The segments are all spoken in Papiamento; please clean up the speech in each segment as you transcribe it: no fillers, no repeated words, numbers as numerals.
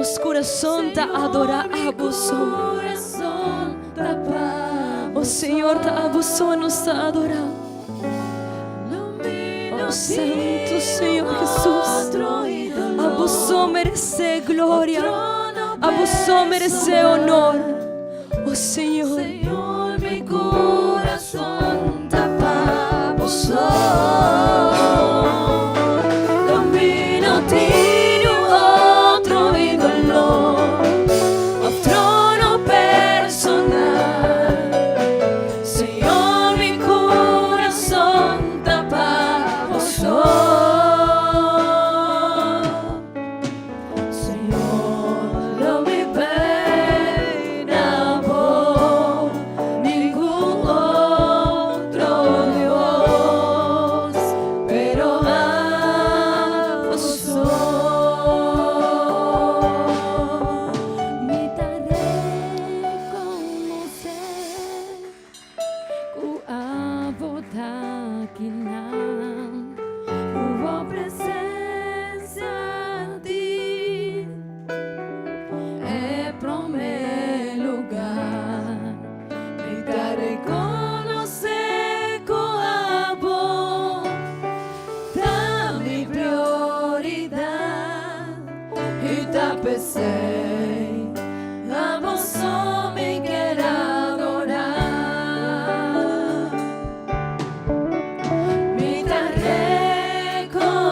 Nos kurason ta adorá abo so. O Señor, ta abo so nos ta adorá. O Santo Señor Jesús, abo so meresé gloria, abo so meresé honor. O Señor. Señor, mi kurason ta pa bo so. Lo mi no tin un otro ídolo òf trono personal. Señor, mi kurason ta pa bo so. Señor, lo mi bei na bo, ningun otro Dios, pero abo so. Mi ta rekonosé ku abo ta kinan, ku bo presensia tin e promé lugá. Mi ta rekonosé ku abo ta mi prioridat i ta p'esei abo so mi ker adorá. Mi ta rekonosé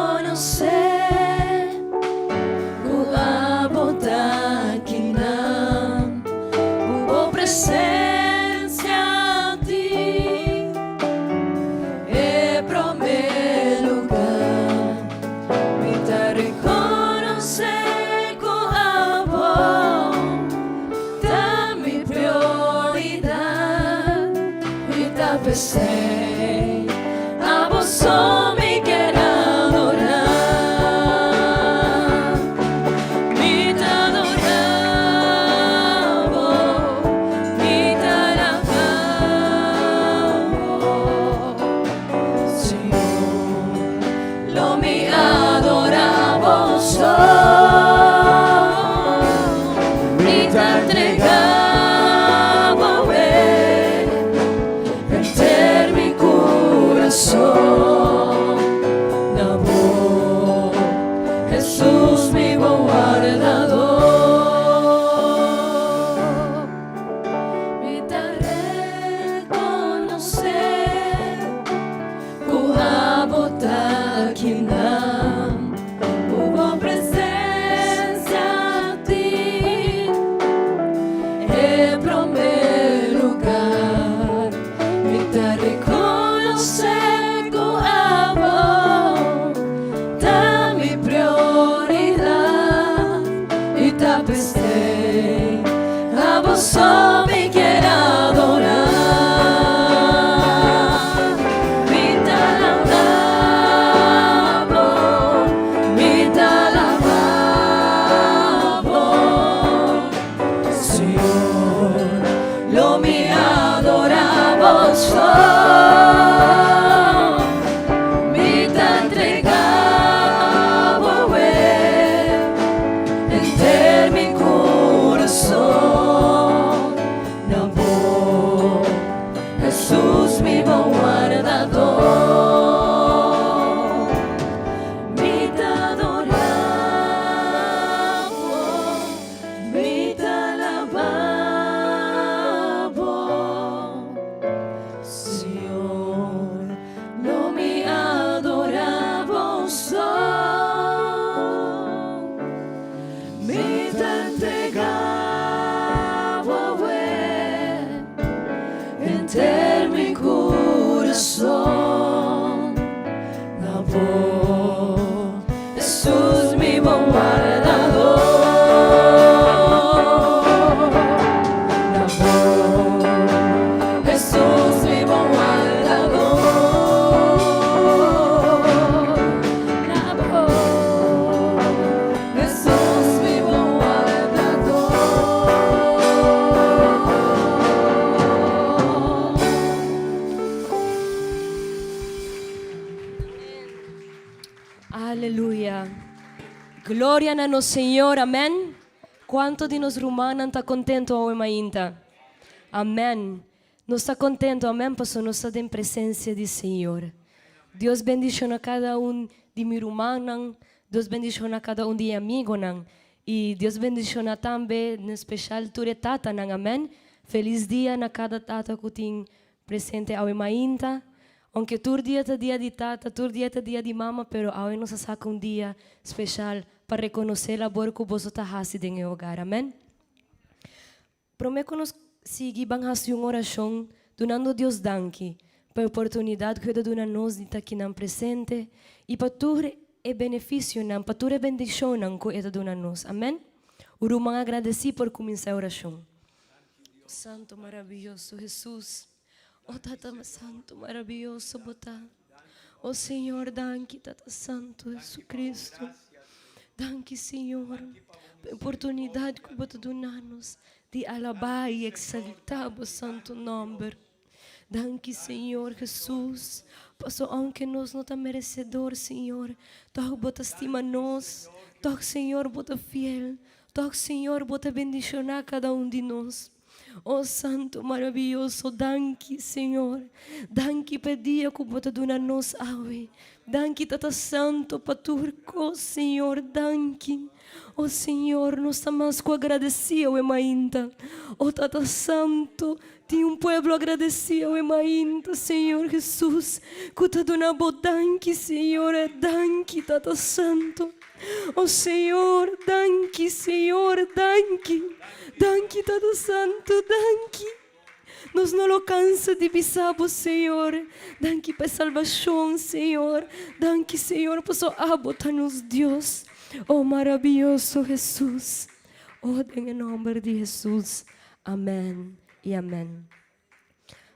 ku abo ta kinan, ku bo presensia tin e promé lugá. Mi ta rekonosé ku abo ta mi prioridat i ta p'esei abo so mi ker adorá. Mi ta adorá bo, mi ta alabá bo. Señor, lo mi adorá bo so. Mi ta entregá bo henter mi kurason na bo, Hesus, mi bon wardadó. Mi ta rekonosé ku abo ta kinan, ku bo presensia tin e promé lugá. Mi ta rekonosé ku abo ta mi prioridat i ta p'esei abo so mi ker adorá. Mi ta alabá bo, mi ta alabá bo. Señor, lo mi adorá bo so. Mi ta entregá bo henter mi kurason na bo, Hesus, mi bon wardadó. Mi ta adorá bo, mi ta alabá bo. Señor, lo mi adorá bo so. Mi ta entregá bo henter mi kurason na bo, Hesus, mi bon wardadó. Na bo, Hesus, mi bon wardadó. Na bo, Hesus, mi bon wardadó. Aleluya. Gloria na nos Señor. Amèn. Cuanto di nos rumannan ta contento awe mainta? Amen. Nos ta contento, amen, paso nos ta den presencia di Señor. Dios bendiciona cada un di mi rumannan, Dios bendiciona cada un di e amigonan y Dios bendiciona tambe en especial tur e tatanan, amen. Feliz dia na cada tata cu tin presente awe mainta. Aunke tur dia ta dia di tata, tur dia ta dia di mama, pero awe nos a saca un dia special pa reconoce labor cu boso ta haci den e hogar, amen. Prome cu nos sigui ban haci un oracion dunando Dios danki pa e oportunidad cu e ta duna nos di ta kinan presente y pa tur e beneficionan, pa tur e bendicionnan cu e ta duna nos. Amen. Un ruman agradeci por cuminsa e oracion. Santo maraviyoso Jesus, oh Tata Santo maraviyoso bo ta. Oh Señor danki Tata Santo Jesucristo. Danki Señor pa e oportunidad cu bo ta duna nos di alaba y exalta bo santo nomber. Danki Señor Jesus, paso aunke nos no ta merecedor Señor, tog bo ta stima nos, tog Señor bo ta fiel, tog Señor bo ta bendiciona cada un di nos. Oh Santo maraviyoso, danki Señor, danki pa e dia cu bo ta duna nos awe, danki Tata Santo pa tur cos Señor, danki. Oh Señor, nos ta mas cu agradeci awe mainta. Oh Tata Santo, tin un pueblo agradeci awe mainta, Señor Jesus, cu ta duna Bo danki, Señor, danki Tata Santo. Oh Señor, danki, Señor, danki. Danki Tata Santo, danki. Nos no lo cansa di bisa Bo, Señor, danki pa e salbacion, Señor. Danki, Señor, pasobra Abo ta nos Dios. Oh, maraviyoso Jesus. Oh, den e nomber di Jesus. Amen y amen.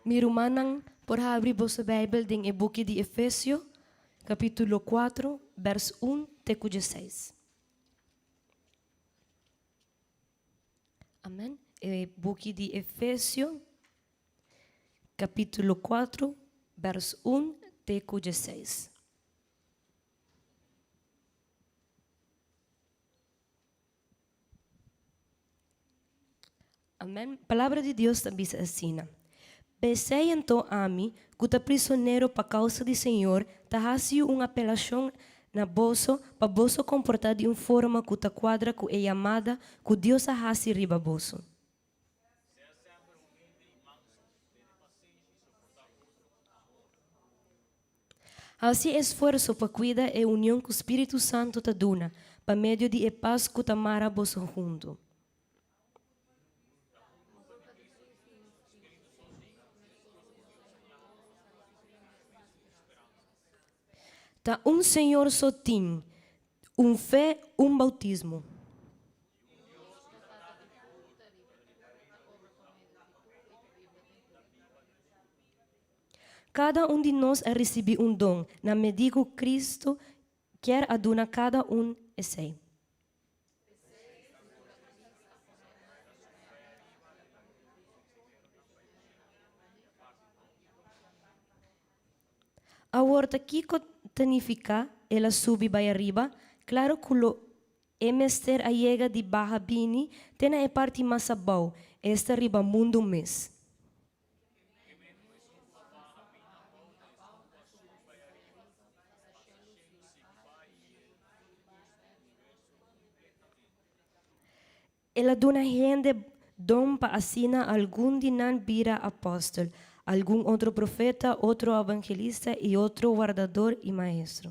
Mi rumannan por habri boso Bijbel den e buki di Efesio, capitulo cuatro, vers un te cu dieseis. Amen. E buki di Efesio, capítulo 4, vers 1 te cu 16. Amen. Palabra di Dios ta bisa asina, P'esei anto ami, ku ta prisonero pa kousa di Señor, ta hasi un apelashon na boso pa boso komportá di un forma ku ta kuadra ku e yamada ku Dios a hasi riba boso. Hasi esfuerso pa kuida e union ku spiritu santu ta duna pa medio di e pas ku ta mara boso huntu. Ta un Señor so tin, un fe, un bautismo. Kada un di nos a risibí un don na medí ku Cristo kier a duna kada un esei. Awor ta kiko ta nifiká el a subi bai ariba? Klaro ku lo e mester a yega di baha bini te na e parti mas abou, esta riba mundu mes. El a duna hende don pa asina algun di nan bira apòstel, algun otro profeta, otro evangelista i otro wardador i maestro.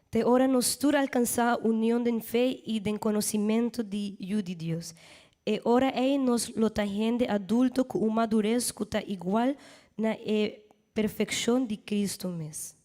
Te ora nos tur alkansá union den fe i den konosimentu di Yu di Dios. E ora ei nos lo ta hende adulto ku un madures ku ta igual na e perfekshon di Kristu mes.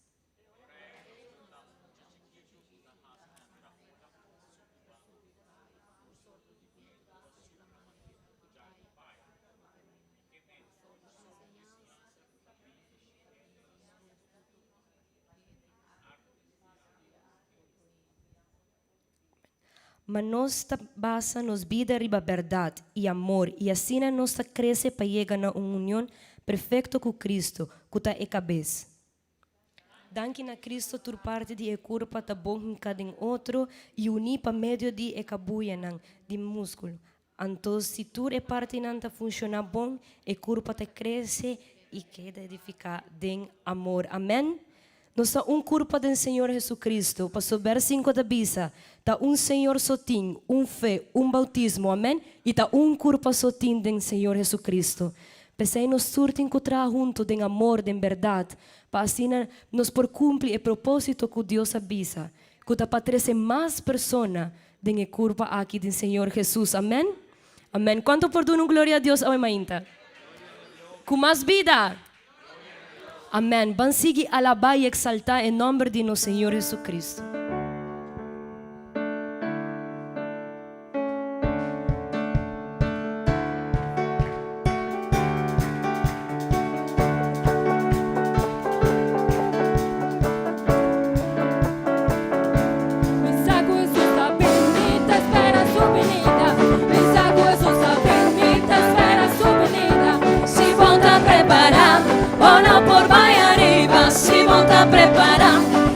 Ma nos ta basa nos bida riba bèrdat i amor i asina nos ta krese pa yega na un union perfekto ku Kristu, ku ta e kabes. Danki na Cristo tur parti di e curpa ta bon hinca den otro y uni pa medio di e cabuyanan di musculo. Anto si tur e partinan ta funciona bon, e curpa ta crece y keda edifica den amor. Amen. Nos ta un curpa den Señor Jesucristo. Paso vers 5 ta bisa, ta un Señor so tin, un fe, un bautismo. Amen. Y ta un curpa so tin den Señor Jesucristo. P'esey nos tur tin cu traha hunto den amor, den berdad, pa asina nos por cumpli e proposito cu Dios a bisa, cu ta pa trece mas persona den e curpa aki den Señor Jesus. Amen. Amen. Cuanto por duna un gloria na Dios awe mainta? Cu mas bida. Amen. Ban sigui alaba y exalta e nomber di nos Señor Jesucristo. Mi sa cu Jesus ta bin, mi ta spera su binida. Mi sa cu Jesus ta bin, mi ta spera su binida. Si bo ta prepara, bo no por bay ariba. Si bo ta prepara,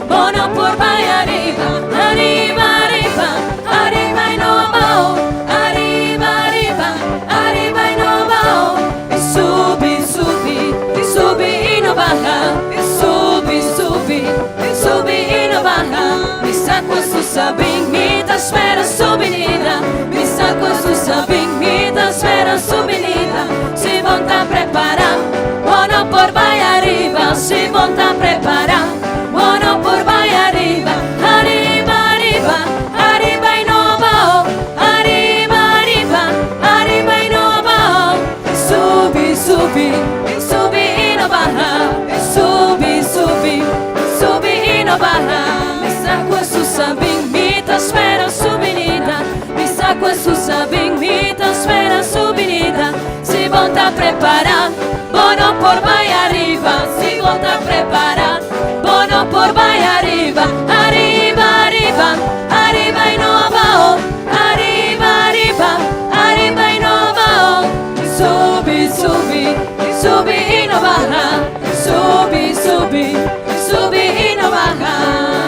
bo no por bay ariba. Ariba, ariba, ariba y no abou. Ariba, ariba, ariba y no abou. Y subi, subi, y subi y no baha. Y subi, subi, y subi y no baha. Mi sa cu Jesus ta bin, mi ta spera su binida. Mi sa cu Jesus ta bin, mi ta spera su binida. Si bo ta prepara, bo no por bay ariba. Si bo ta prepara, bo no por bay ariba. Ariba, ariba, ariba y no abou. Ariba, ariba, ariba y no abou. Subi, subi, subi y no baha. Subi, subi, subi y no baha. Mi sa cu Jesus ta bin, mi ta spera su binida. Mi sa cu Jesus ta bin, mi ta spera su binida. Si bo ta prepara, bo no por bay ariba. Si bo ta prepara, bo no por bay ariba. Ariba, ariba, ariba y no abou. Ariba, ariba, ariba y no abou. Subi, subi, subi y no baha. Subi, subi, subi y no baha.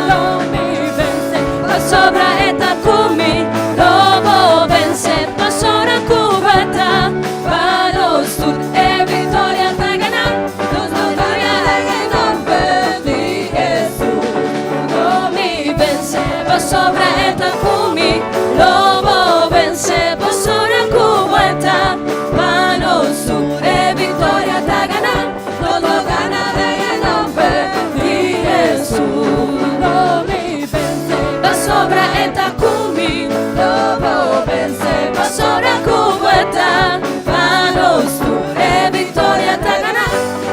Lo mi vence, pasobra e ta cu mi. Lo bo vence, pasobra cu bo ta. Pa nos tur e victoria ta gana. Nos victoria den nomber di Jesus. Lo mi vence, pasobra e ta cu mi. Lo bo vence, pasobra cu bo ta. Pa nos tur e victoria ta gana. Nos lo gana den nomber di Jesus. Lo mi vence, pasobra e ta cu mi. Lo bo vence, pasobra cu bo ta. Pa nos tur e victoria ta gana.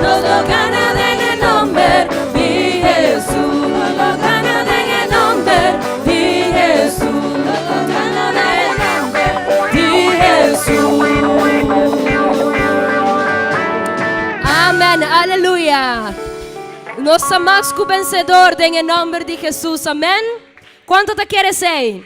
Nos lo gana den nomber di Jesus. Nos lo gana den nomber di Jesus. Nos lo gana den nomber di Jesus. Amen. Aleluya. Nos ta mas cu vencedor den nomber di Jesus. Amen. Cuanto ta kere esey?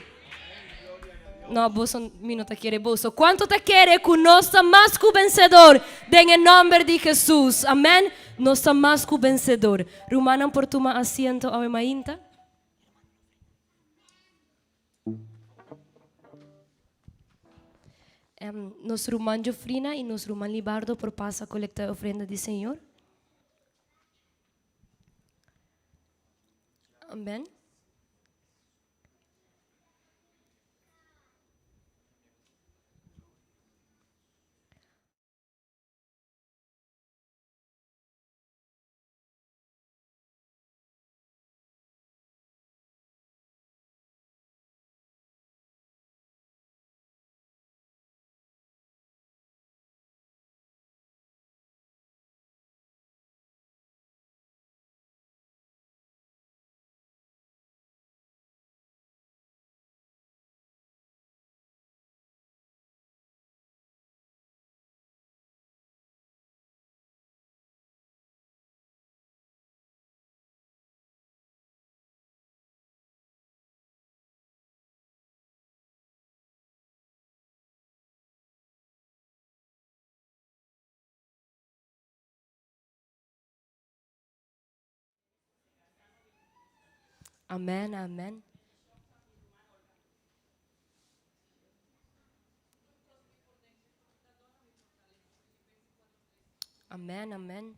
No, boso, mi no ta kere boso. Cuanto ta kere cu nos ta mas cu vencedor den nomber di Jesus? Amen. Nos ta mas cu vencedor. Rumannan por tuma asiento awe mainta. Nos ruman Jofrina y nos ruman Libardo por pasa colecta ofrenda di Señor. Amen. Amen, amen. Amen, amen.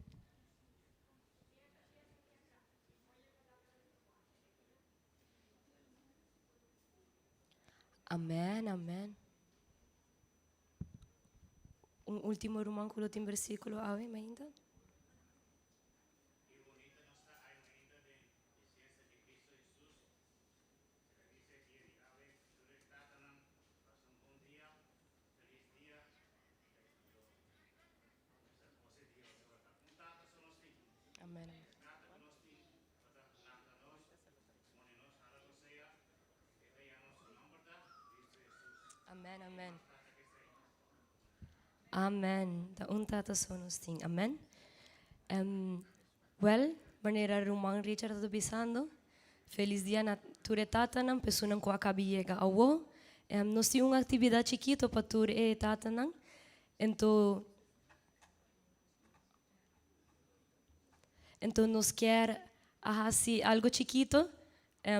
Amen, amen. Un ultimo ruman ku lo tin versíkulo awe mainta. Amen. Amen, amen. Amen. Ta un tata so nos tin. Amen. Wel, manera ruman Richard ta bisando, felis dia na tur e tatanan, personan ku a kabi yega awo. Nos tin un aktividat chikito pa tur e tatanan. Ento, ento nos kier a hasi algo chikito.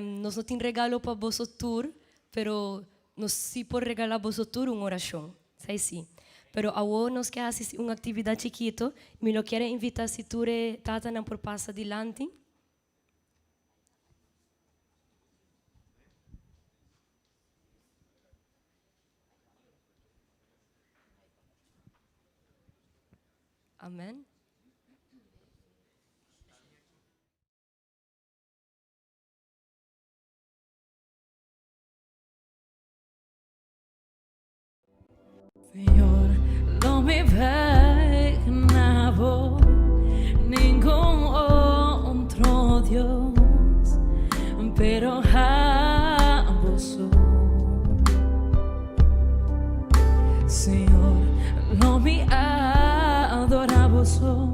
Nos no tin regalo pa boso tur, pero nos si por regala boso tur un orashon. Esei si. Pero awo nos ke hasi un aktividat chikito. Mi lo kier a invita si tur e tatanan por pasa dilanti. Amen. Señor, lo mi bai na bo, ningun otro Dios, pero abo so. Señor, lo mi adora bo so,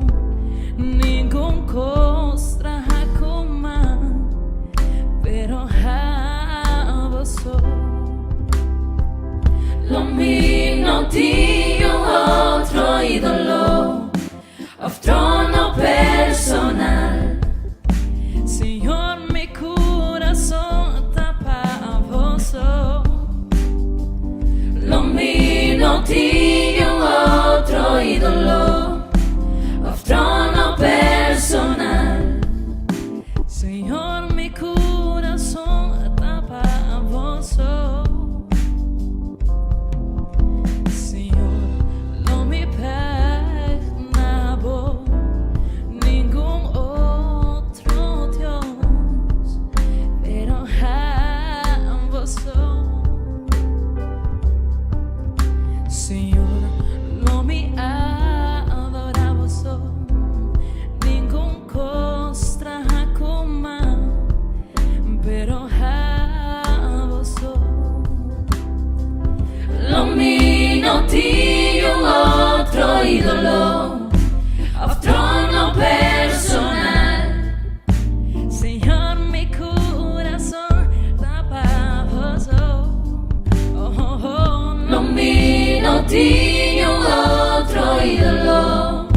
ningun cos traha cu man, pero abo so. Lo mi no tin un otro idolo of trono personal. Señor, mi curason ta pa bo so. Lo mi no tin un otro idolo of trono personal. Señor, mi curason ta pa bo so. Señor, lo mi peg na bo, ningun otro Dios, pero abo so. Señor, lo mi adora bo so, ningun cos traha cu man, pero abo so. Lo mi no tin un otro idolo of trono personal. Señor, mi curason ta pa bo so. Oh, oh, oh. Lo mi no tin un otro idolo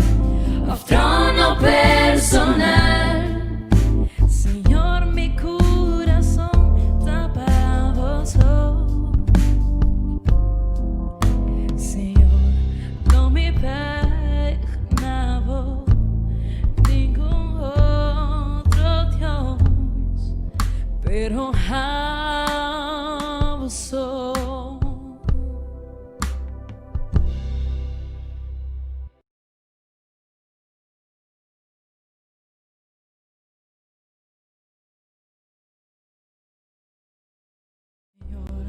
of trono personal. Señor, mi curason ta pa bo so. Señor, lo mi peg na bo, ningun otro Dios, pero abo so. Señor,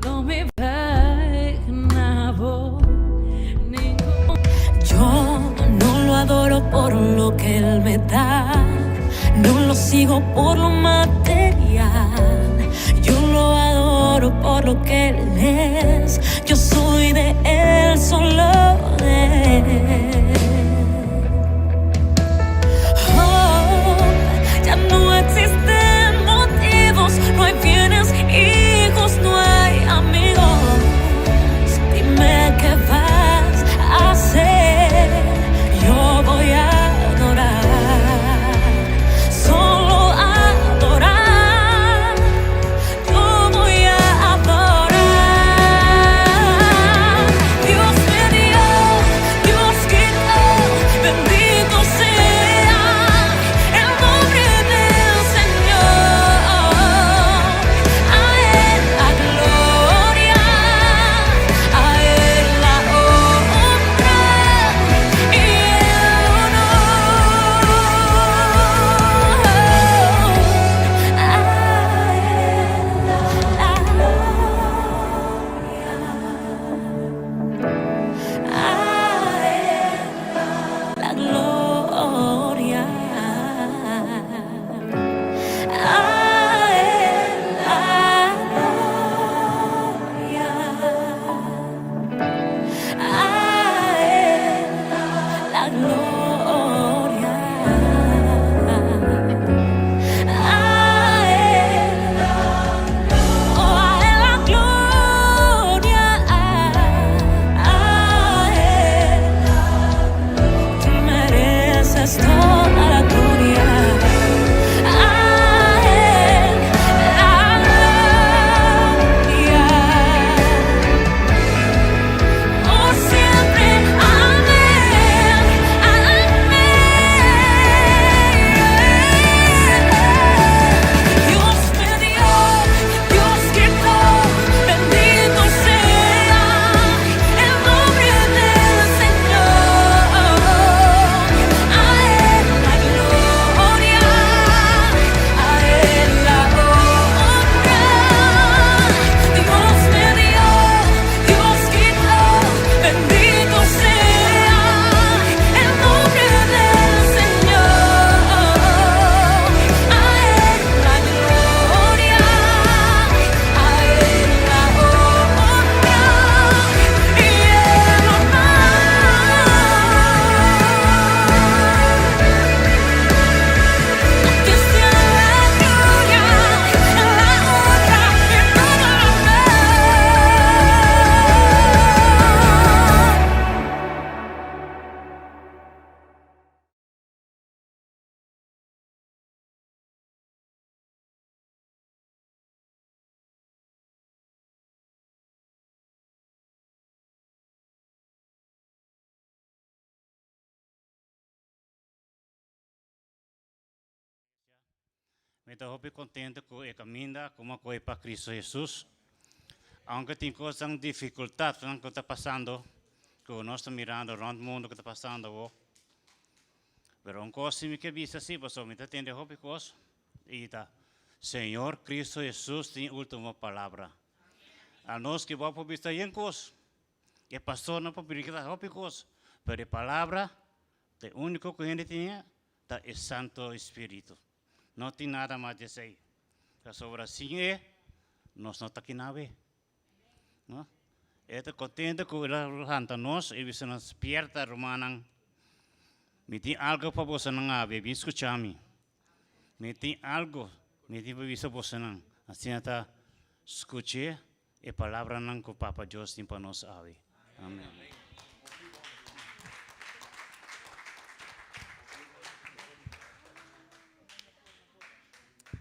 lo mi peg na bo, ningun. Yo no lo adoro por lo que él me da, no lo sigo por lo material. Yo lo adoro por lo que él es. Yo soy de él, solo de él. Oh, ya no existen motivos, no hay bienes, hijos, no hay amigos. Dime qué vas a hacer, yo voy a adorar, solo adorar. Mi ta hopi contento cu e caminda cu mi a coge pa Cristo Jesus. Aunke tin cosnan dificultadnan cu ta pasando, cu nos ta mirando rond mundo cu ta pasando awo. Pero un cos si mi ke bisa si, pasobra mi ta tende hopi cos, y ta, Señor Cristo Jesus tin ultimo palabra. Anos ki bo por bisa yen cos, e pastornan por predica hopi cos, pero e palabra ta e unico cu hende tin ta e Santo Spiritu. No tin nada mas di esei. Pasobra sin e, nos no ta kinawe. No? E ta contento cu el a lanta nos i bisa nos, Spierta, rumannan. Mi tin algo pa bosonan awe. Bin scucha mi. Mi tin algo mi tin pa bisa bosonan. Asina ta scuch'e e palabranan cu Papa Dios tin pa nos awe. Amen.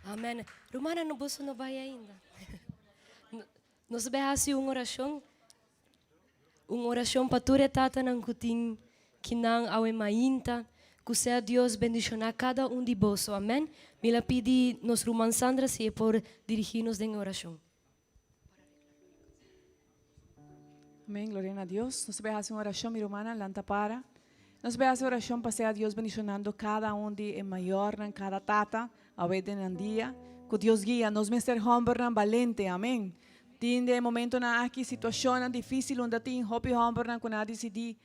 Amen. Rumannan, no boso no bai ainda. Nos bai hasi un orashon. Un orashon pa tur e tatanan ku tin kinan awe mainta. Ku sea Dios bendishoná kada un di boso. Amen. Mi la pidi nos ruman Sandra si e por dirigí nos den e orashon. Amén, gloria na Dios. Nos ta bai hasi un orashon, mi rumannan, lanta para. Nos ta bai hasi orashon pa sea Dios bendishonando kada un di e mayornan, kada tata, awe den nan dia. Ku Dios guia nos mester hòmbernan balente, amén. Tin den e momentonan aki situashonnan difísil unda tin hopi hòmbernan ku nan a disidí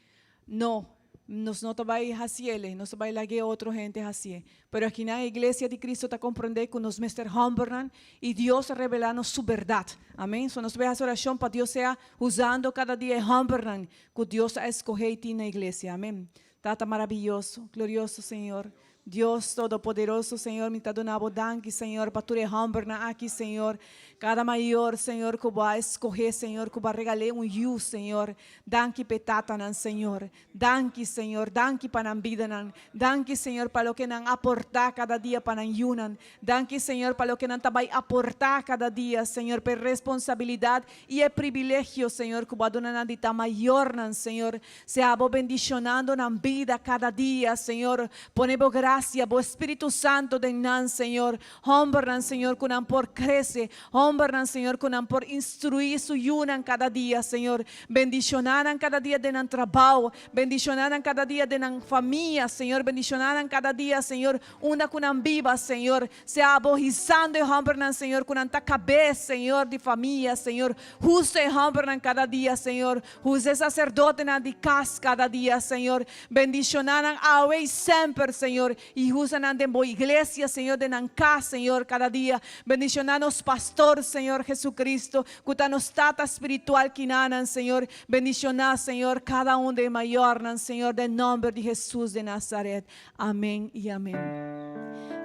No, nos no ta bai hasiele, nos ta bai lag'é otro hende hasié. Pero akinan e Iglesia di Cristo ta komprendé ku nos mester hòmbernan i Dios a revelá nos su bèrdat. Amèn. So nos ta bai hasi orashon pa Dios sea usando kada dia e hòmbernan ku Dios a eskohé i tin na iglesia. Amèn. Tata marabiyoso, glorioso Señor, Dios Todopoderoso, Señor, mi ta duna Bo danki, Señor, pa tur e hòmbernan aki, Señor. Kada mayor, Señor, ku Bo a eskohé, Señor, ku Bo a regal'é un yu, Señor. Danki p'e tatanan, Señor. Danki, Señor. Danki pa nan bidanan. Danki, Señor, pa loke nan aportá kada dia pa nan yunan. Danki, Señor, pa loke nan ta bai aportá kada dia, Señor, p'e responsabilidat i e privilegio, Señor, ku Bo a duna nan di ta mayornan, Señor. Sea Bo bendishonando nan bida kada dia, Señor. Pone Bo grasia, Bo Spiritu Santo den nan, Señor. Hombernan, Señor, ku nan por krese. Hombernan, Señor, ku nan por instruí su yunan kada dia, Señor. Bendishoná nan kada dia den nan trabou. Bendishoná nan kada dia den nan famia, Señor. Bendishoná nan kada dia, Señor, unda ku nan biba, Señor. Sea Bo hisando e hombernan, Señor, ku nan ta kabes, Señor, di famia, Señor. Husta e hombernan kada dia, Señor. Usa e saserdotenan di kas kada dia, Señor. Bendishoná nan awe i semper, Señor. I usa nan den Bo iglesia, Señor, den nan kas, Señor, kada dia. Bendishoná nos pastor, Señor Jesucristo, ku ta nos Tata spiritual kinanan, Señor. Bendishoná, Señor, kada un den e mayornan, Señor, den nomber di Jesus de Nazaret. Amen i amen.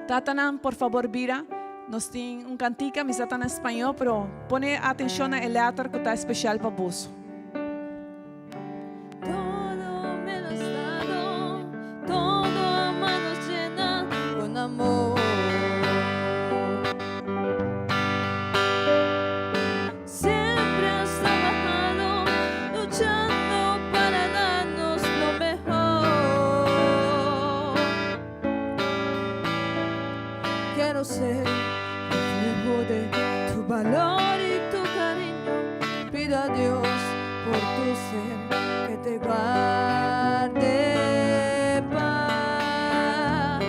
Tatanan, por fabor bira. Nos tin un kantika, mi sa ta na spañó, pero pone atenshon na e letter ku ta espesial pa boso. Todo me lo has dado, todo a manos llenas con amor. Siempre has trabajado, luchando para darnos lo mejor. Quiero ser reflejo de tu valor y tu cariño. Pido a Dios por tu ser que te guarde para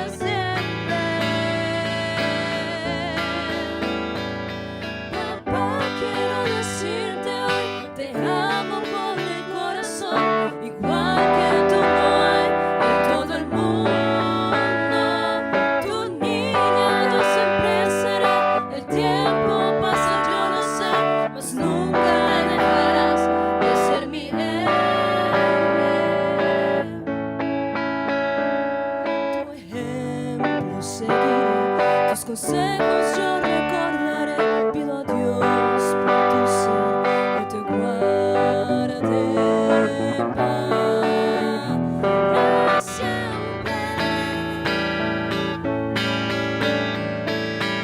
siempre. Papá, quiero decirte hoy, te amo con el corazón, igual que tú no hay en todo el mundo. Tu niña yo siempre seré, el tiempo pasa, yo lo sé, mas nunca dejarás de ser mi héroe. Tu ejemplo seguiré, tus consejos yo recordaré. Pido a Dios por tu ser que te guarde para siempre.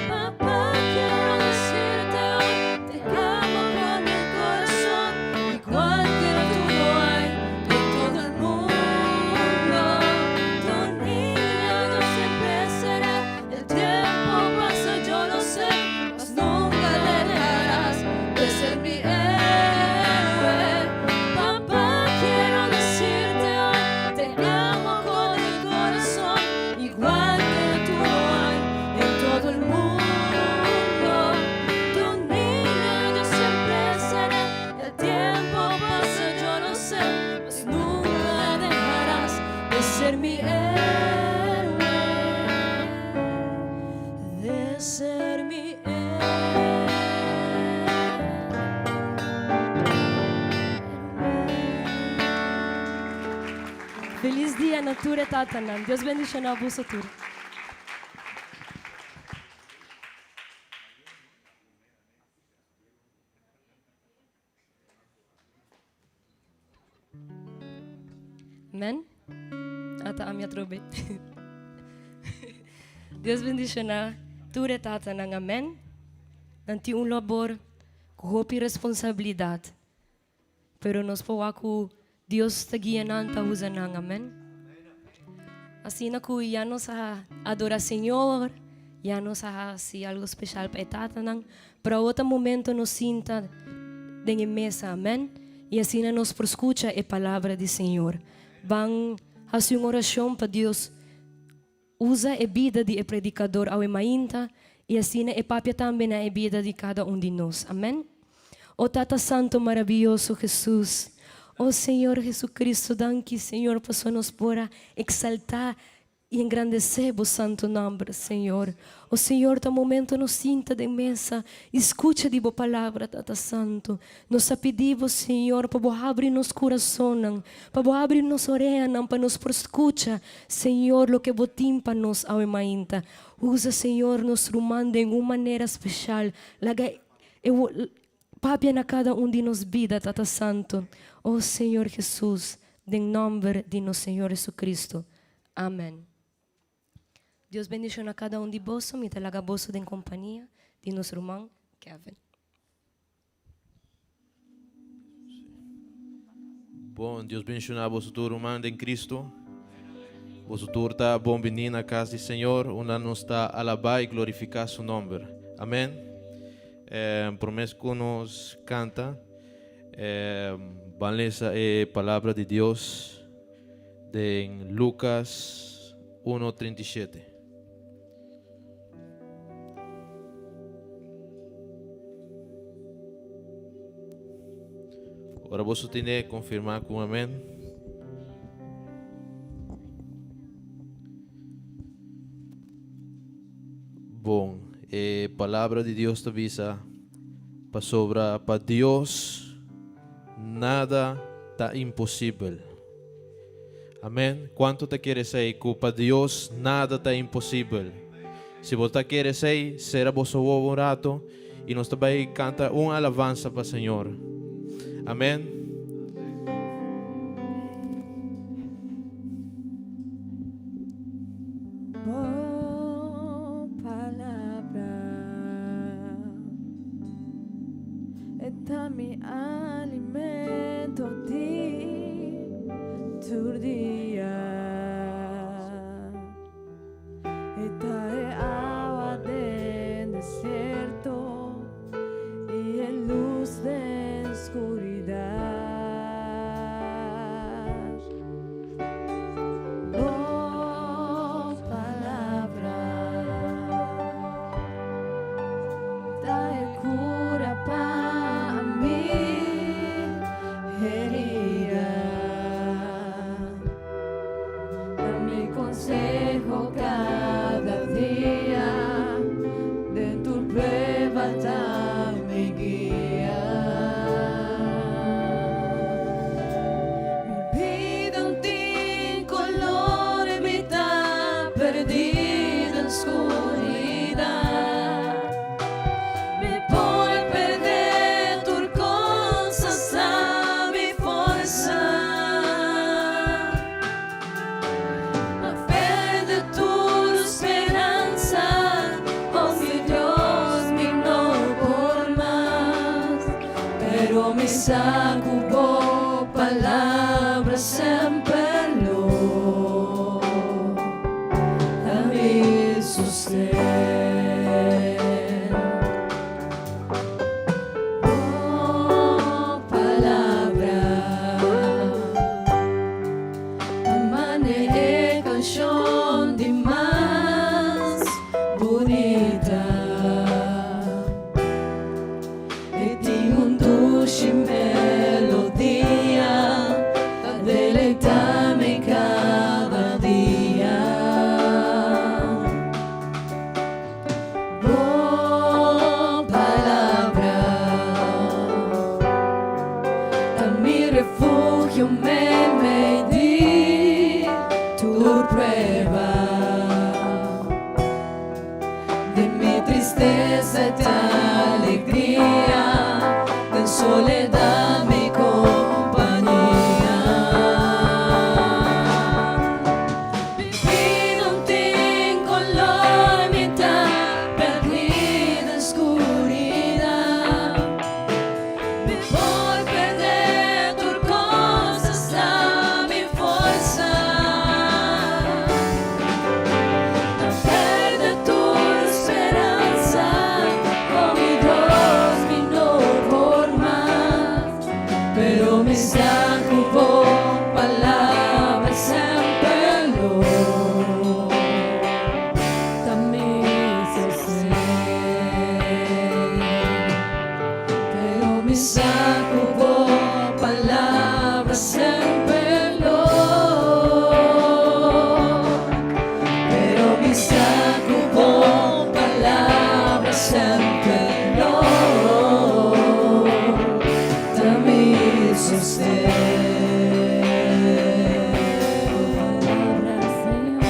Papá, quiero decirte hoy, te amo con el corazón, igual que tú no hay en todo el mundo. Tu niña yo siempre seré, el tiempo. dia na tur e tatanan. Dios bendiciona boso tur. Amen. Ata ami atrobe. Dios bendiciona tur e tatanan. Amen. Nan tin un labor cu hopi responsabilidad. Pero nos por wak cu Dios ta guia nan, ta usa nan. Amen. Asina cu ya nos a adora Señor, ya nos a haci algo special pa e tatanan, pero awor ta momento nos sinta den e mesa. Amen. Y asina nos por scucha e palabra di Señor. Ban haci un oracion pa Dios usa e bida di e predicador awe mainta y asina e papia tambe na e bida di cada un di nos. Amen. O Tata Santo maraviyoso Jesus, o Señor Jesucristo, danki Señor pasobra nos por a exalta y engrandece bo santo nomber, Señor. O Señor, ta momento nos sinta den mesa y scucha di bo palabra, Tata Santo. Nos a pidi bo, Señor, pa bo habri nos curasonnan, pa bo habri nos oreanan pa nos por scucha, Señor, loke bo tin pa nos awe mainta. Usa, Señor, nos ruman den un manera special. Laga e papia na cada un di nos bida, Tata Santo. O Señor Jesus, den nomber di nos Señor Jesucristo. Amen. Dios bendiciona cada un di boso. Mi ta laga boso den compania di nos ruman Kevin. Bon, Dios bendiciona boso tur ruman den Cristo. Boso tur ta bon bini na cas di Señor, unda nos ta alaba y glorifica su nomber. Amen. Eh, promes cu nos canta, eh, ban lesa e palabra di Dios den Lucas 1:37. Ora boso tine konfirmá ku amèn. Bon, e palabra di Dios ta bisa, pasobra pa Dios nada ta imposibel. Amèn. Kuantu ta kere esei ku pa Dios nada ta imposibel? Si bo ta kere esei, sera boso wowo un rato i nos ta bai kanta un alabansa pa Señor. Amèn. Bo palabra e ta mi alimento di tur dia. E ta e awa den desierto i e lus den skuridat. Bo palabra ta e kura pa mi herida. Ta mi konseho kada dia, den tur prueba ta mi guia. Mi bida no tin kolor, mi ta perdí den skuridat. Mi por perdé tur kos hasta mi forsa. Ma perde tur speransa, oh mi Dios, mi no por mas. Pero mi sa ku bo palabra semper lo ta mi sosten. Bo palabra ta mane e canshon di mas bunita. E tin un dushi melodia ta deleita mi cada dia. tristesa e ta alegria, den soledat mi kompania. Mi bida no tin koló, mi ta pèrdí den skuridat. Mi por pèrdè tur kos, asta mi forsa. No pèrdè tur speransa, ku mi Dios mi no por mas. Pero mi sa ku bo palabra semper lo ta mi sosten. Pero mi sa ku bo palabra semper lo. Pero mi sa ku bo palabra semper lo ta mi sosten. Palabra, Señor.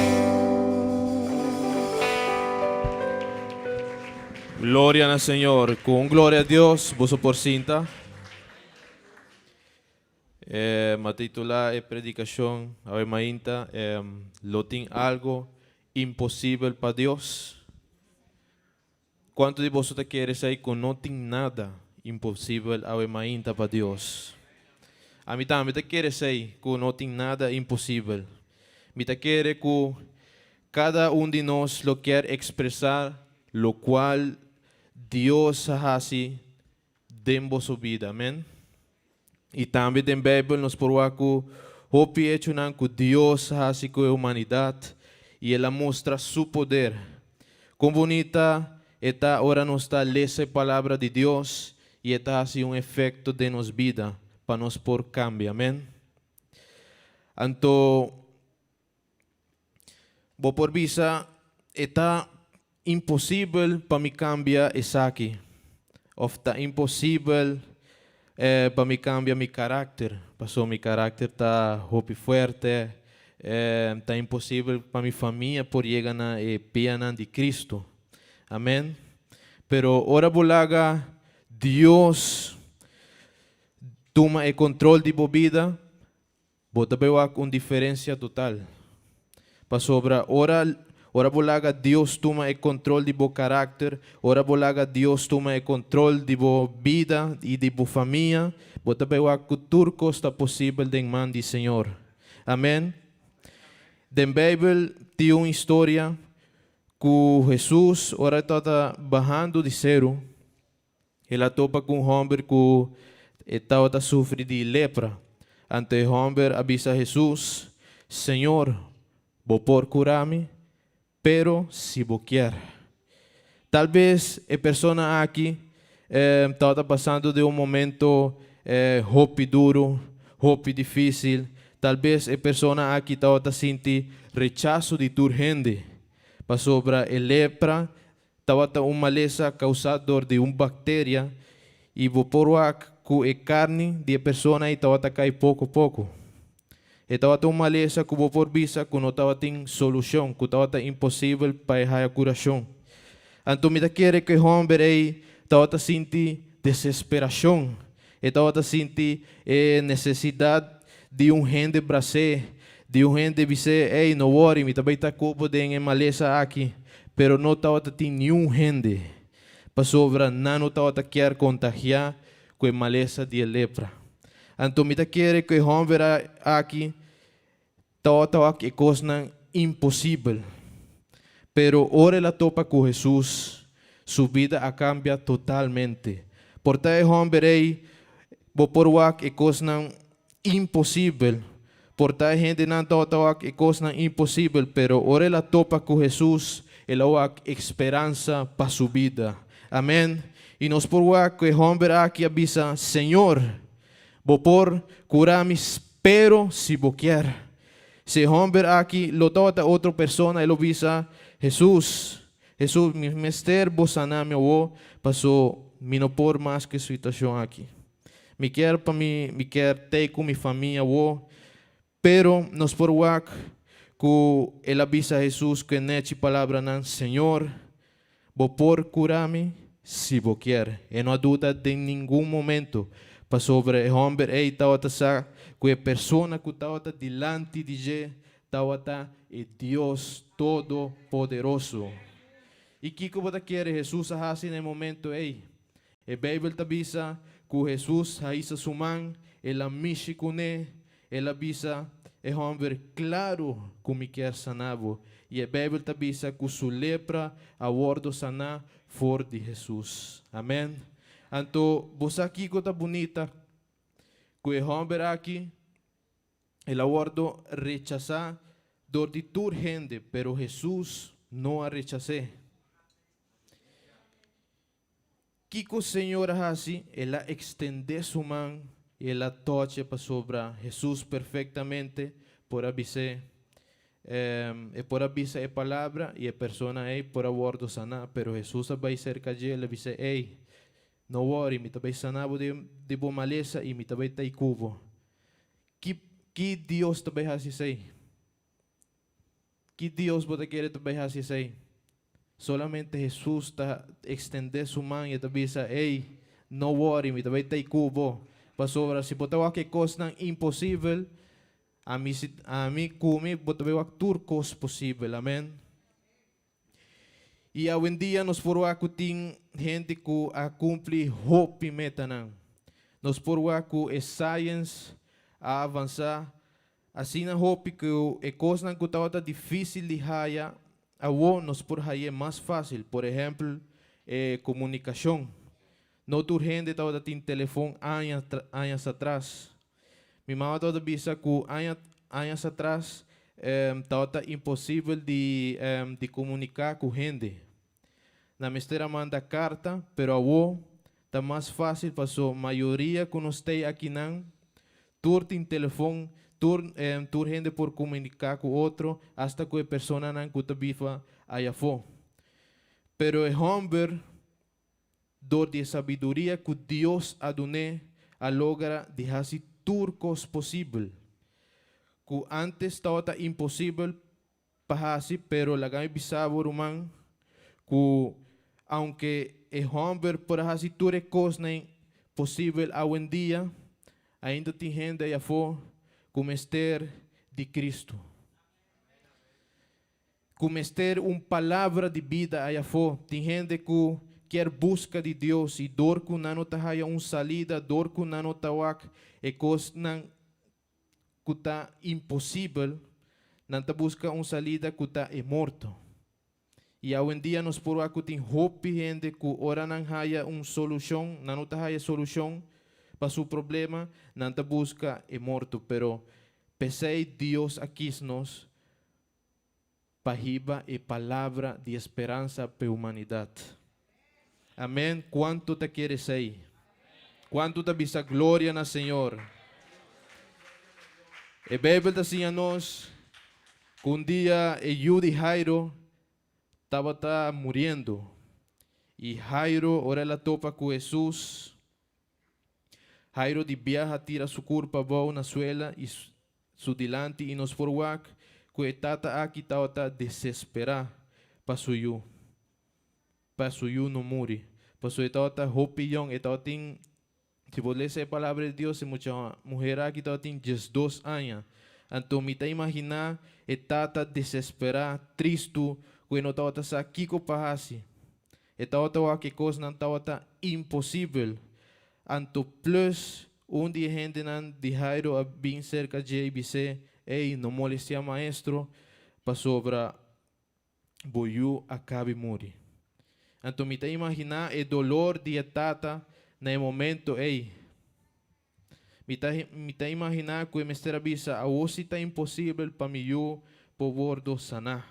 Gloria na Señor. Ku gloria na Dios, boso por sinta. M'a titulá e predikashon, awe mainta, Lo tin algu imposibel pa Dios? Kuantu di boso ta kere esei ku no tin nada imposibel awe mainta pa Dios? Ami tambe ta kere esei ku no tin nada imposibel. Mi ta kere ku kada un di nos lo ke ekspresá lokual Dios a hasi den boso bida. Amèn. I tambe den Beibel nos por wak ku hopi echonan ku Dios a hasi ku humanidat i El a mustra su poder. Kon bunita ta ora nos ta lesa e palabra di Dios i e ta hasi un efekto den nos bida pa nos por kambia. Amèn. Anto, bo por bisa, ta imposibel pa mi kambia esaki. Òf ta imposibel pa mi kambia mi karakter. Paso mi karakter ta hopi fuerte. Ta imposibel pa mi famia por yega na e pianan di Kristu. Amèn. Pero ora bo laga Dios tuma e kontrol di bo bida, bo ta bin un diferensia total. Pasobra ora bo laga Dios tuma e kontrol di bo karakter, ora bo laga Dios tuma e kontrol di bo bida i di bo famia, bo ta bin ku tur kos ta posibel den man di Señor. Amèn. Den Beibel tin un historia ku Hesus ora tabata bahando di seru, el a topa ku un hòmber ku tabata sufri di lepra. Anto e hòmber a bisa Hesus: "Señor, bo por kura mi, pero si bo ke." Talbes e persona aki tabata pasando den un momento hopi duru, hopi difísil. Talbes e persona aki tabata sinti rechaso di tur hende. Pasobra e lepra tabata un malesa kousá di un bakteria i bo por wak ku e karni di e persona ei tabata kai poko poko. E tabata un malesa ku bo por bisa ku no tabatin solushon, ku tabata imposibel pa e kurashon. Anto mi ta kere ku e hòmber ei tabata sinti desesperashon. E tabata sinti nesesidat di un hende bras'é, di un hende bis'é: "Ei, no worry, mi ta bai ta ku bo den e malesa aki." Pero no tabata tin ningun hende. Pasobra nan no tabata ke kontagiá ku e malesa di lepra. Anto mi ta kere ku e hòmber aki tabata e kosnan imposibel. Pero ora el a topa ku Hesus, su bida a kambia totalmente. Por ta e hòmber ei, bo por wak e kosnan imposibel. Por ta hendenan tabata wak e kosnan imposibel, pero ora el a topa ku Hesus, el a wak speransa pa su bida. Amèn. I nos por wak ku e hòmber aki a bisa: "Señor, bo por kura mi, pero si bo ke." Si e hòmber aki lo tabata otro persona, el a bisa: "Hesus, Hesus, mi mester bo sana mi awo, paso mi no por mas ku e situashon aki. Mi ke pa mi, mi ke ta ku mi famia awo." Pero nos por wak ku el a bisa Hesus ku e nechi palabranan: "Señor, bo por kura mi, pero si bo ke." Bo por kura mi si bo kier. E no a duda den ningun momento pasobra e hòmber ei tabata sa ku e persona ku tabata dilanti di dje tabata e Dios Todopoderoso. I kiko bo ta kere Hesus a hasi na e momento ei? E Beibel ta bisa ku Hesus a hisa su man, el a mishi kuné, el a bisa e hòmber, Klaru ku mi kier sana bo. I e Beibel ta bisa ku su lepra a wòrdu saná for di Hesus. Amèn. Anto, bo sa kiko ta bunita? Ku e hòmber aki, el a wòrdu rechasá dor di tur hende, pero Hesus no a rechas'é. Kiko Señor a hasi? El a ekstendé su man i el a toch'e pasobra Hesus perfektamente por a bis'é. E por a bisa e palabra i e persona ei por a wòrdu saná, pero Hesus a bai serka dje, el a bis'é, Ei, no wòri, mi ta bai saná bo di bo malesa i mi ta bai tai ku bo. Ki ki Dios ta bai hasi esei? Ki Dios bo ta kere ta bai hasi esei? Solamente Hesus ta ekstendé su man i e ta bisa, Ey, no wòri, mi ta bai tei ku bo. Pasobra si bo ta wak e kosnan imposibel, ami si ami ku mi bo ta bai wak tur kos posibel. Amen. I awendia nos por wak ku tin hende ku a kumpli hopi metanan. Nos por wak ku e science a avansá asina hopi ku e kosnan ku tabata difísil di haya awo nos por hay'é mas fásil. Por ehèmpel, e komunikashon. No tur hende tabata tin telefon aña añas atras. Mi mama tabata bisa ku aña añas atras tabata imposibel di di komuniká ku hende. Nan mester a manda karta, pero awo ta mas fásil paso mayoria ku nos tei akinan tur tin telefon, tur tur hende por komuniká ku otro, asta ku e personanan ku ta biba ayafó. Pero e hòmber Dor di e sabiduria ku Dios a dun'é, a logra di hasi tur kos posibel ku ántes tabata imposibel pa hasi. Pero laga mi bisa bo, ruman, ku aunke e hòmber por a hasi tur e kosnan posibel awendia, ainda tin hende ayafó ku mester di Kristu. Ku mester un palabra di bida aya afó. Tin hende ku kier buska di Dios i dor ku nan no ta haya un salida, dor ku nan no ta wak e kosnan ku ta imposibel, nan ta buska un salida ku ta e morto. I awendia nos por wak ku tin hopi hende ku ora nan haya un solushon, nan no ta haya solushon pa su problema, nan ta buska e morto. Pero p'esei Dios a kis nos pa hiba e palabra di esperansa p'e humanidat. Amen. Kuantu ta kere esei? Kuantu ta bisa gloria na Señor? E Beibel ta siña nos ku un dia e yu di Jairo tabata muriendo. I Jairo, ora el a topa ku Hesus, Jairo di biaha tira su kurpa abou na suela i su dilanti i nos por wak ku e tata aki tabata desesperá pa su yu, pa su yu no muri. Pasobra e tabata hopi yòn, e tabatin, si bo lesa e Palabra di Dios, e mucha muher aki tabatin diesdos aña. Anto mi ta imaginá e tata desesperá, tristu, ku e no tabata sa kiko pa hasi. E tabata wak e kosnan tabata imposibel. Anto plus un di e hendenan di Jairo a bin serka dje i bis'é, Ey, no molestiá Maestro, pasobra bo yu a kabi muri. Anto mi ta imaginá e dolor di e tata na e momento ey. Mi ta mi ta imaginá ku e mester a bisa, Awor si ta imposibel pa mi yu por wordo saná.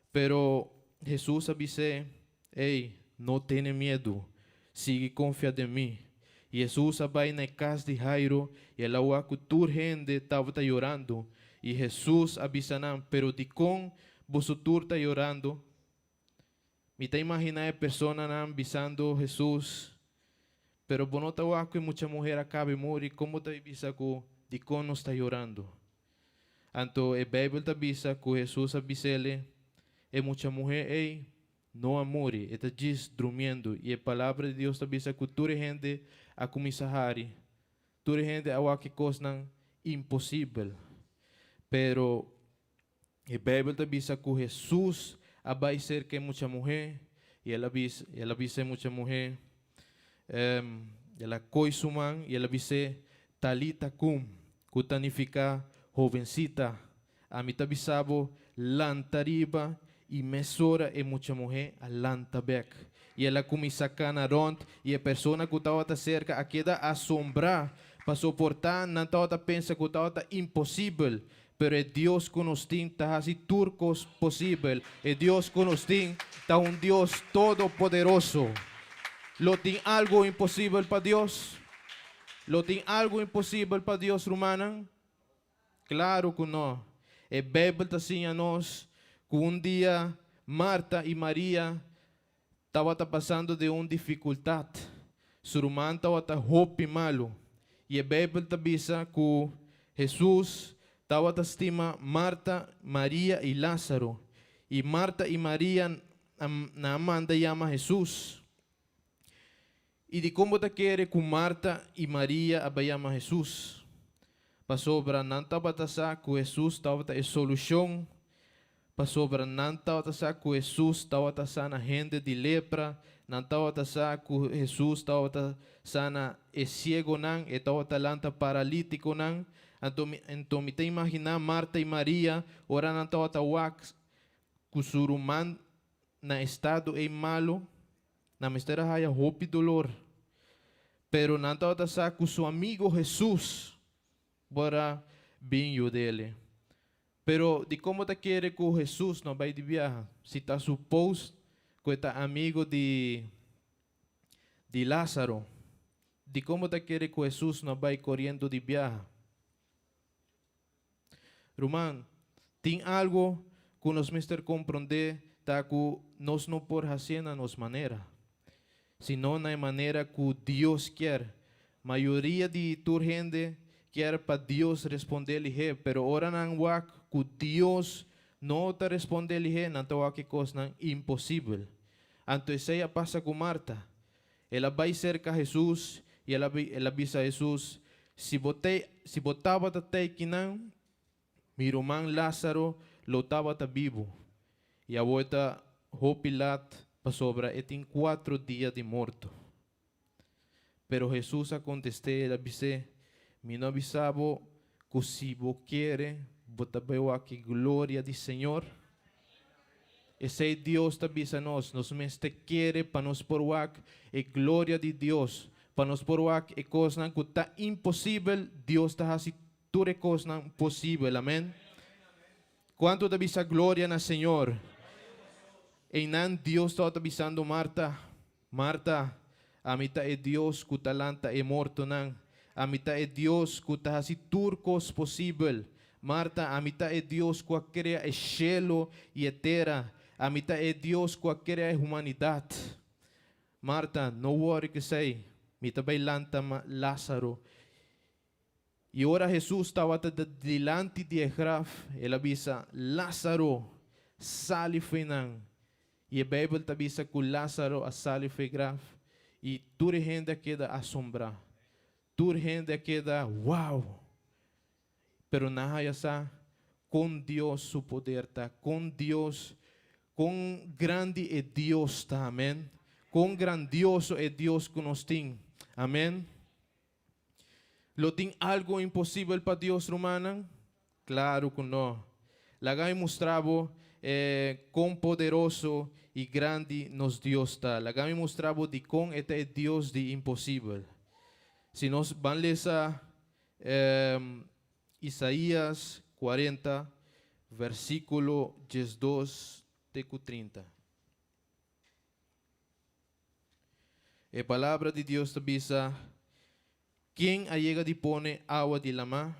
Pero Hesus a bis'é, Ey, no tene miedu, sigui konfia den mi. I Hesus a bai na e kas di Jairo, i el a wak ku tur hende tabata yorando. I Hesus a bisa nan, Pero dikon boso tur ta yorando? Mi ta imaginá e personanan bisando Hesus, Pero bo no ta wak ku e mucha muher a kaba e muri, kon bo ta bisa ku dikon nos ta yorando? Anto e Beibel ta bisa ku Hesus a bis'el, E mucha muher ei. no a muri, e ta djis drumiendo. I e palabra di Dios ta bisa ku tur hende a kuminsá hari. Tur hende a wak e kosnan imposibel. Pero e Beibel ta bisa ku Hesus a bai serka e mucha muhé i el a bisa, el a bisa e mucha muhé, el a koi su man i el a bis'é, Talita kum, ku ta nifiká, Hobensita, ami ta bisa bo, lanta riba. I mesora e mucha muhé a lanta bèk, i el a kuminsá kana rònt, i e persona ku tabata serka a keda asombrá, pasobra por ta nan tabata pensa ku tabata imposibel. Pero e Dios ku nos tin ta hasi tur kos posibel. E Dios ku nos tin ta un Dios todopoderoso. Lo tin algu imposibel pa Dios? Lo tin algu imposibel pa Dios, rumannan? Klaru ku no. E Beibel ta siña nos ku un dia Marta i Maria tabata pasando den un difikultat. Su ruman tabata hopi malu. I e Beibel ta bisa ku Hesus tabata stima Marta, Maria i Lázaro. I Marta i Maria nan a manda yama Hesus. I dikon bo ta kere ku Marta i Maria a bai yama Hesus? Pasobra nan tabata sa ku Hesus tabata e solushon. Pasobra nan tabata sa ku Hesus tabata sana hende di lepra, nan tabata sa ku Hesus tabata sana e siegonan, e tabata lanta paralítikonan. Anto mi, anto mi ta imaginá Marta i Maria ora nan tabata wak ku su ruman na estado ei malu, Nan mester a haya hopi dolor, pero nan tabata sa ku su amigo Hesus por a bin yud'ele. Pero dikon bo ta kere ku Hesus no bai di biaha si ta supos ku e ta amigo di di Lázaro? Dikon bo ta kere ku Hesus no bai koriendo di biaha? Ruman, tin algo ku nos mester komprondé ta ku nos no por hasié na nos manera, sino na e manera ku Dios kier. Mayoria di tur hende kier pa Dios respondé lihé, pero ora nan wak ku Dios no ta respondé lihé, nan ta wak e kosnan imposibel. Anto esei a pasa ku Marta. El a bai serka Hesus i el a el a bisa Hesus, Si bo tei, si bo tabata tei kinan, mi ruman Lázaro lo tabata bibu. I awor e ta hopi lat pasobra e tin kuatro dia di morto. Pero Hesus a kontest'é, el a bis'é, Mi no a bisa bo ku si bo kere, bo ta bai wak e gloria di Señor? Esei Dios ta bisa nos, nos mester kere pa nos por wak e gloria di Dios, pa nos por wak e kosnan ku ta imposibel, Dios ta hasi tur e kosnan posibel. Amen. Kuantu ta bisa gloria na Señor? Einan Dios tabata bisando Marta, Marta, ami ta e Dios ku ta lanta e mortonan. Ami ta e Dios ku ta hasi tur kos posibel. Marta, ami ta e Dios ku a krea e shelu i e tera. Ami ta e Dios ku a krea e humanidat. Marta, no wòri ku esei. Mi ta bai lanta Lázaro. I ora Hesus tabata dilanti di e graf, el a bisa, Lázaro, sali fo'i nan! I e Beibel ta bisa ku Lázaro a sali fo'i graf, i tur e hende a keda asombrá. Tur hende a keda, Wow! Pero nan haya sa kon Dios su poder ta, kon Dios, kon grandi e Dios ta. Amèn. Kon grandioso e Dios ku nos tin. Amèn. Lo tin algo imposibel pa Dios, rumannan? Klaru ku no. Laga mi mustra bo e kon poderoso i grandi nos Dios ta. Laga mi mustra bo dikon e ta e Dios di imposibel. Si nos ban lesa Isaías 40, versíkulo 12 te ku 30. E Palabra di Dios ta bisa, Ken a yega di pone awa di lamá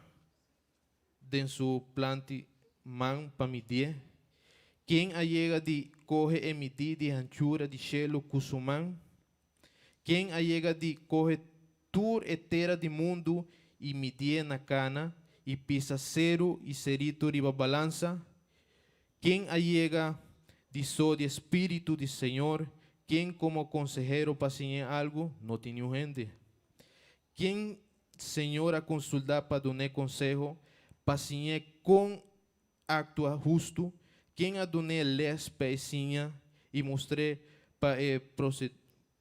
den su planti man pa midié? Ken a yega di kohe e midí di hanchura di shelu ku su man? Ken a yega di kohe tur e tera di mundu i midié na kana i pisa seru i seritu riba balansa? Ken a yega. di sodia spiritu di Señor? Ken komo konsehero pa siñ'é algu? No tin niun hende. Ken Señor a konsultá pa dun'é konseho, pa siñ'é kon aktua hustu? Ken a dun'é lès pa e siña i mustr'é pa e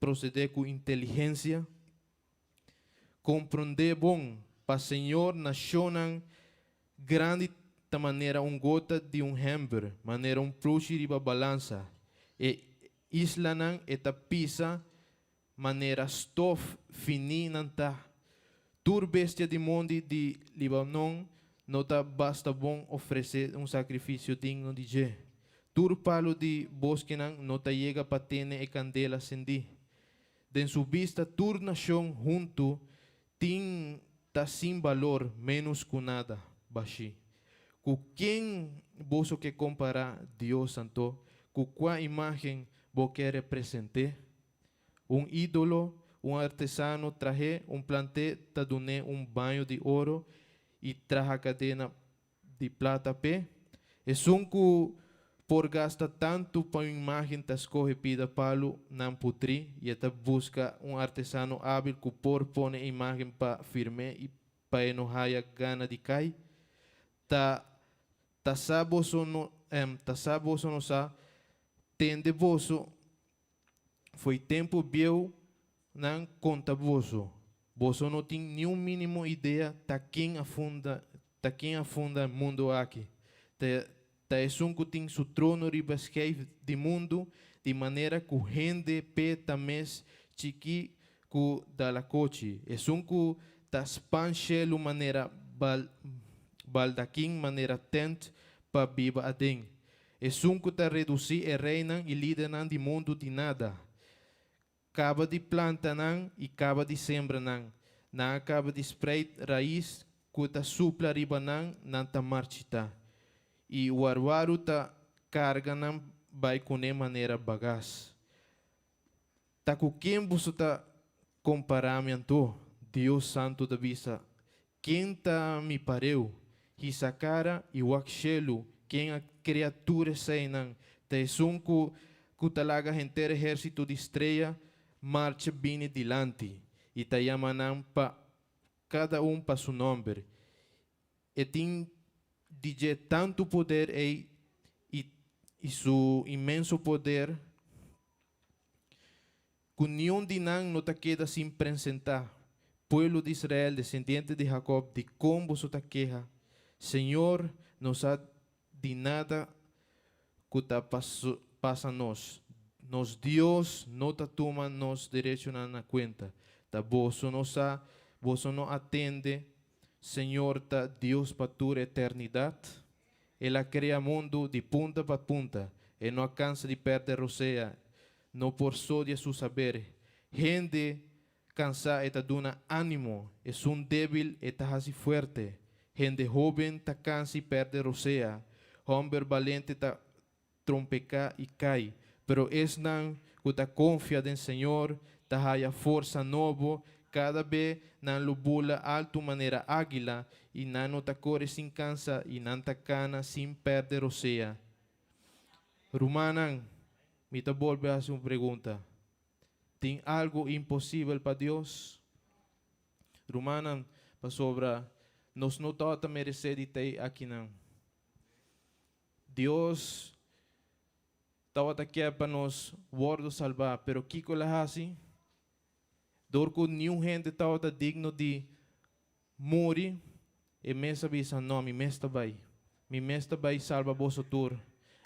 prosedé ku inteligensia? Komprondé bon, pa Señor nashonnan grandi ta manera un gota di un hèmber, manera un plushi riba balansa. E islanan e ta pisa manera stof fini nan ta. Tur bestia di mondi di Libanon no ta basta bon ofresé un sakrifisio digno di dje. Tur palu di boskenan no ta yega pa tene e kandela sendí. Den su bista tur nashon huntu tin ta sin balor, ménos ku nada, bashí. Ku ken boso ke kompará Dios anto? Ku kua imágen bo ke represent'é? Un ídolo, un artesano trah'é, un plant'é ta dun'é un baño di oro i traha kadena di plata p'e. Esun ku por gasta tantu pa un imágen ta skohe pida palu nan putrí i e ta buska un artesano ábil ku por pone e imágen pa firm'é i pa e no haya gana di kai. Ta ta sa boso no ta sa boso no sa tende boso Fo'i tempu bieu nan konta boso. Boso no tin niun mínimo idea ta ken a funda ta ken a funda mundu aki. Ta ta esun ku tin su trono riba skeif di mundu, di manera ku hende p'e ta mes chikí ku dalakochi. Esun ku ta span shelu manera bal baldakin manera tènt pa biba aden. Esun ku ta redusí e reinan i lidernan di mundu di nada. Kaba di planta nan i kaba di sembra nan. Nan a kaba di spreit rais ku ta supla riba nan, nan ta marchitá. I warwaru ta karga nan bai kuné manera bagas. Ta ku ken boso ta kompará mi anto? Dios Santu ta bisa, Ken ta mi pareu? Hisa kara i wak shelu, ken a krea tur eseinan? Ta esun ku ku ta laga henter ehérsito di strea marcha bini dilanti, i ta yama nan pa kada un pa su nòmber. E tin di dje tantu poder ei i i su inmenso poder Ku niun di nan no ta keda sin presentá. Pueblo di Israel, desendiente di Jakob, dikon boso ta keha? Señor no sa di nada ku ta pasa nos. Nos Dios no ta tuma nos derechonan na kuenta. Ta boso no sa, boso no a tende, Señor ta Dios pa tur eternidat? El a krea mundu di punta pa punta. E no a kansa di pèrdè rosea. No por sodia su saber. Hende cansá e ta duna ánimo, esun débil e ta haci fuerte. Hende hóben ta cansa i perde rosea, homber balente ta trompecá i cai. Pero esnan cu ta confia den Señor ta haya forsa nobo, cada be nan lo bula altu manera águila, i nan no ta core sin cansa i nan ta cana sin perde rosea. Rumannan, mi ta bolbe hasi un pregunta. Tin algu imposibel pa Dios? Rumannan, pasobra nos no tabata meresé di t'ei akinan. Dios tabata kier pa nos wòrdu salbá, pero kiko el a hasi? Dor ku niun hende tabata digno di muri, e mes a bisa, No, mi mes ta bai. Mi mes ta bai salba boso tur.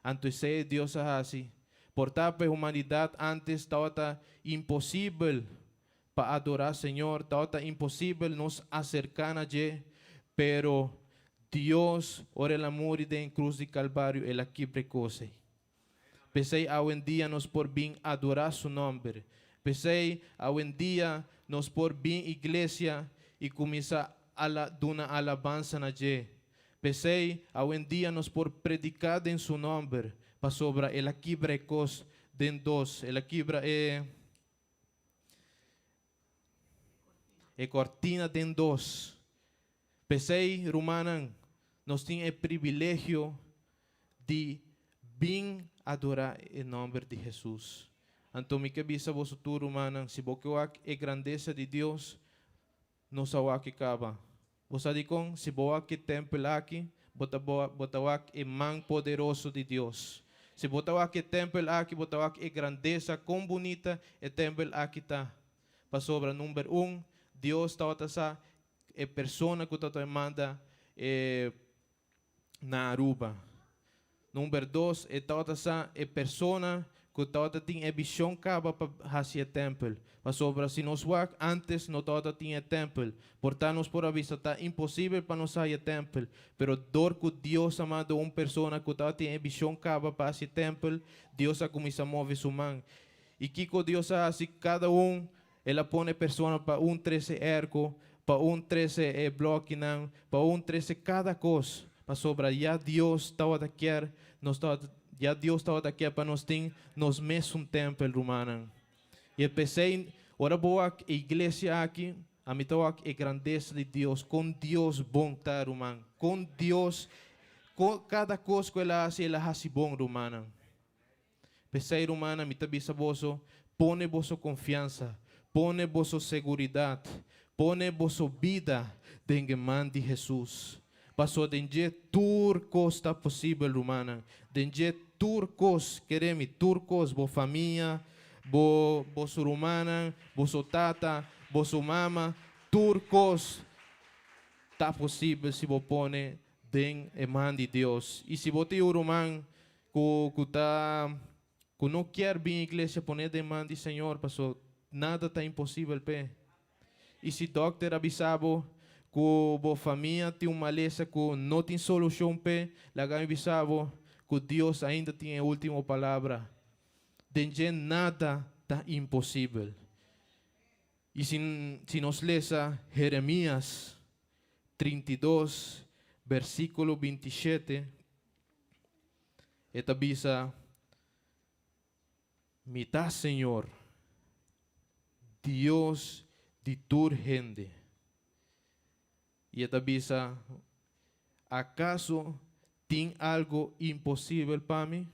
Anto esei Dios a hasi. Por ta pa e humanidat ántes tabata imposibel pa adorá Señor, tabata imposibel nos aserká na dje, pero Dios, ora El a muri den e krus di Kalvario, El a kibra e kos ei. P'esei awendia nos por bin adorá Su nòmber. P'esei awendia nos por bin iglesia i kuminsá ala duna alabansa na dje. P'esei awendia nos por prediká den Su nòmber, pasobra El a kibra e kos den dos, El a kibra e e kòrtina den dos. P'esei, rumannan, nos tin e privilegio di bin. adorá e nòmber di Hesus. Anto mi ke bisa boso tur, rumannan, si bo ke wak e grandesa di Dios, nos a wak e kaba. Bo sa dikon? Si bo wak e tèmpel aki, bo ta bo ta wak e man poderoso di Dios. Si bo ta wak e tèmpel aki, bo ta wak e grandesa, kon bunita e tèmpel aki ta. Pasobra, number un, Dios tabata sa e persona ku tabata manda e na Aruba. Number dos, e tabata sa e persona ku tabata tin e vishon kaba pa hasi e tèmpel. Pasobra si nos wak, antes no tabata tin e tèmpel. Por ta nos por a bisa ta imposibel pa nos haya tèmpel. Pero dor ku Dios a manda un persona ku tabata tin e vishon kaba pa hasi tèmpel, Dios a kuminsá move su man. I kiko Dios a hasi? Kada un El a pone persona pa un trese erko, pa un trese e blokinan, pa un trese kada kos, pasobra ya Dios tabata kier nos tabata ya Dios tabata kier pa nos tin nos mesun tempel, rumannan. I e p'esei ora bo wak e iglesia aki, ami ta wak e grandesa di Dios, kon Dios bon ta, ruman, kon Dios, kon kada kos ku El a hasi, El a hasi bon, rumannan. P'esei, rumannan, mi ta bisa boso, pone boso konfiansa, pone boso seguridat, pone boso bida den e man di Hesus. Pasobra den dje tur kos ta posibel, rumannan. Den dje tur kos, kere mi, tur kos, bo famia, bo boso rumannan, boso tata, boso mama, tur kos ta posibel si bo pone den e man di Dios. I si bo tin un ruman Ku ku ta ku no kier bin iglesia pone den man di Señor paso nada ta imposibel p'e. I si dokter a bisa bo ku bo famia tin un malesa ku no tin solushon p'e, laga mi bisa bo ku Dios ainda tin e ultimo palabra. Den dje nada ta imposibel. I si si nos lesa Jeremias 32 bersikulo 27, E ta bisa, Mi ta Señor, Dios di tur hende. I e ta bisa, Akaso tin algu imposibel pa mi?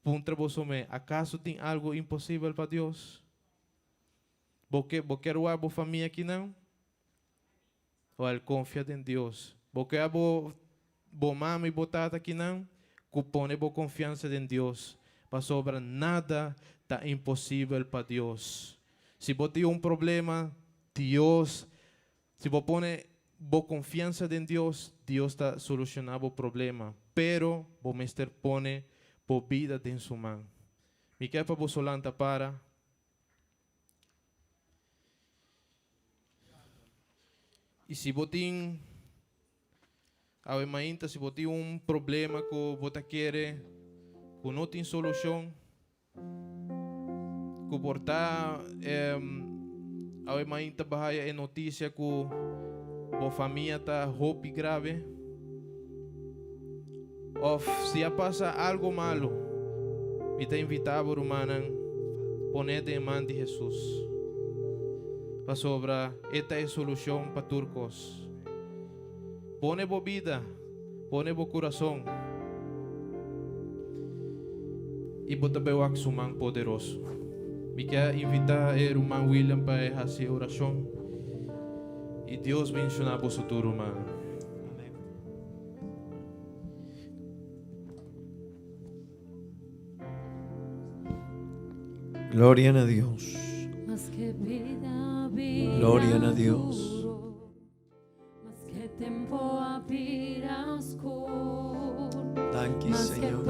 Puntra boso me, Akaso tin algu imposibel pa Dios? Bo ke bo kier wak bo famia kinan? Wèl, konfia den Dios. Bo ke a bo bo mama i bo tata kinan ku pone bo konfiansa den Dios, pasobra nada ta imposibel pa Dios. Si bo tin un problema, Dios, si bo pone bo konfiansa den Dios, Dios ta solushoná bo problema. Pero bo mester pone bo bida den su man. Mi ke pa boso lanta para. I si bo tin, awe mainta, si bo tin un problema ku bo ta kere ku no tin solushon, ku por ta awe mainta bo haya e notisia ku bo famia ta hopi grave, òf si a pasa algu malu, mi ta invitá bo rumannan pon'é den e man di Hesus, pasobra e ta e solushon pa tur kos. Pone bo bida, pone bo kurason, i bo ta bai wak su man poderoso. Mi ke a invitá e ruman William pa e hasi e orashon, i Dios benshoná boso tur rumannan. Gloria na Dios. Gloria na Dios. Danki, Señor.